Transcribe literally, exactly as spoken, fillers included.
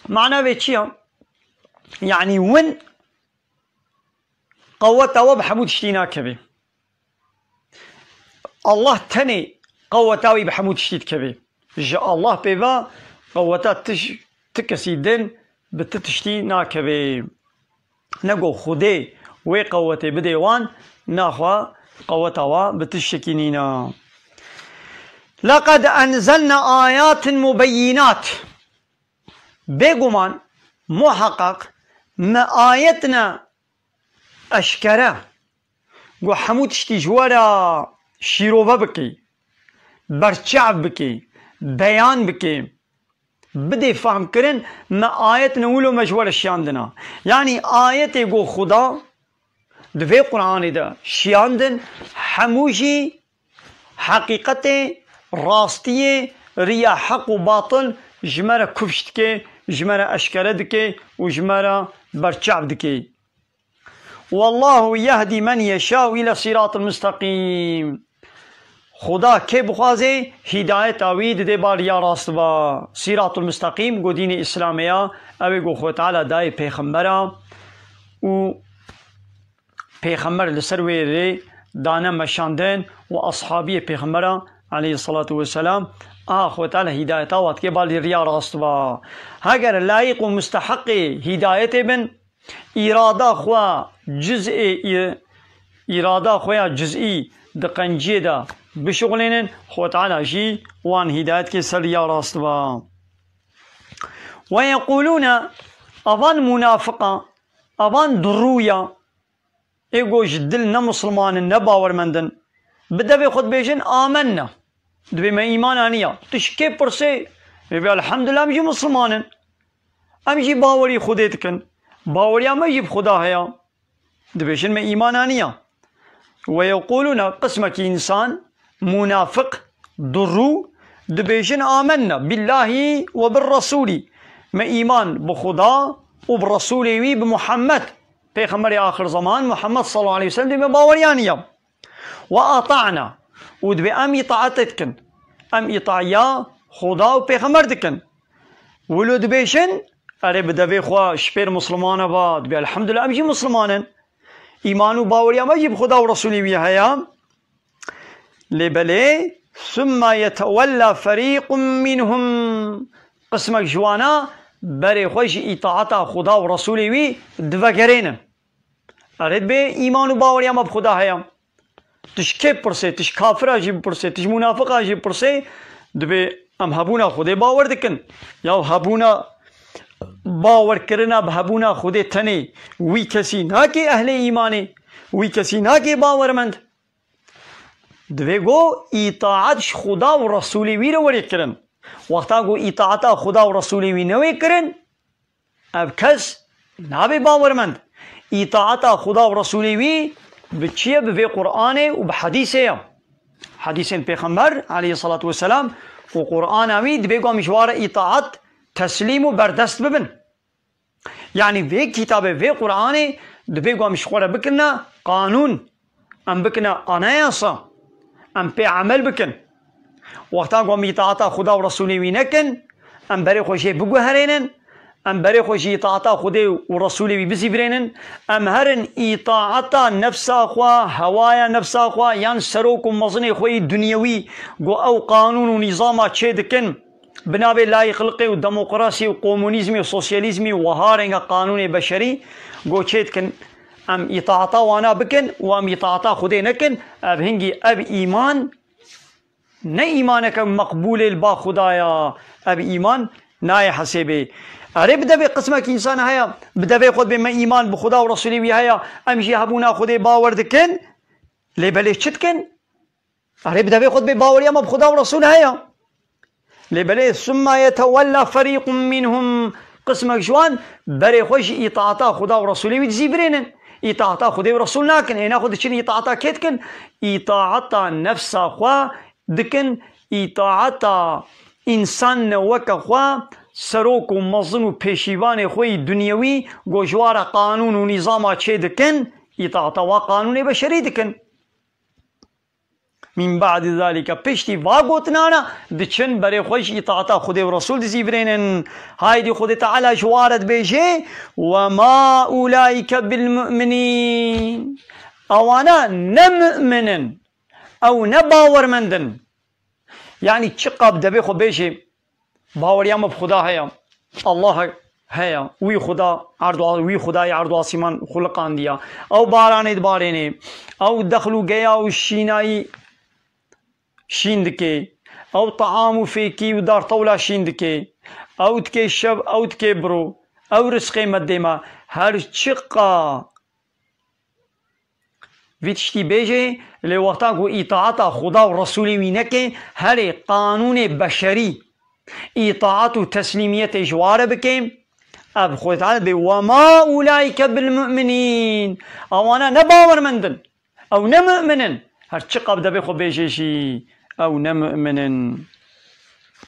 Mana vê çi ya? Yanî win qeweta we bi hemû tiştî nakeve. Allah tenê qeweta wî bi hemû tiştî dikeve. Ji Allah pê ve qeweta tiş-, ti kesî din bi ti tiştî nakeve. Nego Xwedê wê qewetê bidê wan, naxwe qeweta wa bi tiştekî nîne. لقد أنزلنا آيات مبينات. Bêguman, muheqeq, me ayetine eşkere, ku hemû tiştî ji we re şîrove bike, berçav bike, beyan bike, bidê fehmkirin, me ayetine wilo me ji we re şiyandina. Yanî ayetê ku Xuda di vê Qur'anê de şiyandin, hemû jî heqîqetê, rastiyê, riya heq û batil ji me re kufş dike, ji me re eşkere dike û ji me re berçav dike. والله يهدي من يشاء إلى صراط مستقيم. Xuda kê bixwaze hîdayeta wî dide ba riya rast ba. Sîratul Mustaqîm, ku dînê Îslamê ya, ew ê ku Xwe Teala dayê pêxembera û pêxember li ser wê rê dane meşandin û ashabiyê pêxembera aleyhissalatu vesselam, aha Xwe Teala hîdayeta wa dike ba li riya rast ba. Heger layiq û musteheqê hîdayetê bin, îrada xwe ciz'ê î-, îrada xwe ya ciz'î di qenciyê de bişuxulênin, Xwe Teala jî wan hîdayet ke ser ya rast ba. Ve yequlûne, avan munafiqa, avan durûya, ê go ji dil ne misilman in, ne bawermend in, bi devê xwe dibêjin, "Amenne." Dibê me îman aniya. Tu ji kê pirsê? Dibê, "Elhamdulillah, em jî misilman in. Em jî bawerî Xwedê dikin. Baweriya me jî bi Xuda heye." Dibêjin, "Me îman aniya." Ve yequlûne, qismekî însan, munafiq, durû, dibêjin, "Amenne billahî ve bir resûlî." Me îman bi Xuda û bi Resûlê wî, bi Muhammed, Pêxemberê axir zeman, Muhammed sallallahu aleyhi ve sellem, dibê me baweriya niya. Ve ata'na. Û dibê em îtaetê dikin. Em îtaiya Xuda û Pêxember dikin. Wilo dibêjin, erê bi devê xwe ji pêr Muslimane ba, dibê elhamdulillah, em jî Musliman in. Îman û baweriya me jî bi Xuda û Resûlê wî heye. Lê belê, summa yetewella ferîqun minhum. Qismek ji wana berê xwe ji îtaeta Xuda û Resûlê wî divegerênin. Erê dibê îman û baweriya me bi Xuda heye. Tu ji kê bipirsê, tu ji kafira jî bipirsê, tu ji munafiqa jî bipirsê, dibê em hebûna Xwedê bawer dikin. Ya hebûna bawerkirina bi hebûna Xwedê tenê wî kesî nakê ehlê îmanê, wî kesî nakê bawermend. Divê go îtaet ji Xuda û Resûlê wî re werê kirin. Wexta ku îtaeta Xuda û Resûlê wî newê kirin, ev kes nabe bawermend. Îtaeta Xuda û Resûlê wî bi çi ye? Bi vê Qur'anê û bi hedîsê ye. Hedîsên Pêxember aleyhissalatu vesselam û Qur'ana wî dibê ku em ji wa re îtaet, teslîm û berdest bibin. Yanî vê kitabê, vê Qur'anê dibê ku em ji xwe re bikirine qanûn, em bikirine anayasa, em pê emel bikin. Wexta ku em îtaeta Xuda û Resûlê wî nekin, em berê xwe jê biguherênin, em berê xwe ji îtaeta Xwedê û Resûlê wî bizîvirênin, em herin îtaeta nefsa xwe, hewaya nefsa xwe, yan serok û mezinê xwe yî dunyewî ku ew qanûn û nîzama çê dikin, bi navê layîqliqê û demokrasiyê û komunîzmê û sosyalîzmê û wiha renga qanûnê beşerî go çê dikin, em îtaeta wana bikin û em îtaeta Xwedê nekin, ev hingî, ev îman ne îmaneke meqbûlê li ba Xuda ya, ev îman nayê hesêbê. Erê bi devê qismekî însan heye, bi devê xwe dibê me îman bi Xuda û Resûlê wî heye, em jî hebûna Xwedê bawer dikin, lê belê çi dikin? Erê bi devê xwe dibê baweriya me bi Xuda û Resûl heye. Lê belê summa yetewella ferîqun minhum, qismek ji wan berê xwe ji îtaeta Xuda û Resûlê wî dizîvirênin. Îtaeta Xwedê û Resûl nakin. Êna xwe diçin îtaeta kê dikin? Îtaeta nefsa xwe dikin, îtaeta însan ne weke xwe, serok û mezin û pêşîvanê xwe yî dunyewî go ji wa re qanûn û nîzama çê dikin, îtaeta wa qanûnê beşerî dikin. Min ba'di zalike, piştî va gotinana diçin berê xwe ji îtaata Xwedê û Resul dizîvirênin. Haydî Xwedê Teala ji wa re dibêje, "Ve ma ulaike bil mu'minîn." Ewana ne mu'min in. Ew ne bawermend in. Yanî çiqa bi debê xwe bêje, baweriya me bi Xuda heye. Allah heye. Wî Xuda erd û, wî Xudayê erd û asîman xuliqandiya. Ew baranê dibarênê. Ew dexl û geya û şînayî şîn dike. Ew taam û fêkî û dartewla şîn dike. Ew dike şev, ew dike biro. Ew rizqê me dê me. Her çiqa vî tiştî bêjê, lê wexta ku îtaata Xuda û Resûlê wî neke, herê qanûnê beşerî îtaat û teslîmiyetê ji wa re bike, ev Xwedê Teala dê, "Ve ma ulaike bil mu'minîn." Ewana ne bawermend in. Ew ne mu'min in. Her çiqa bi debê xwe bêjê jî, ew ne mu'min in.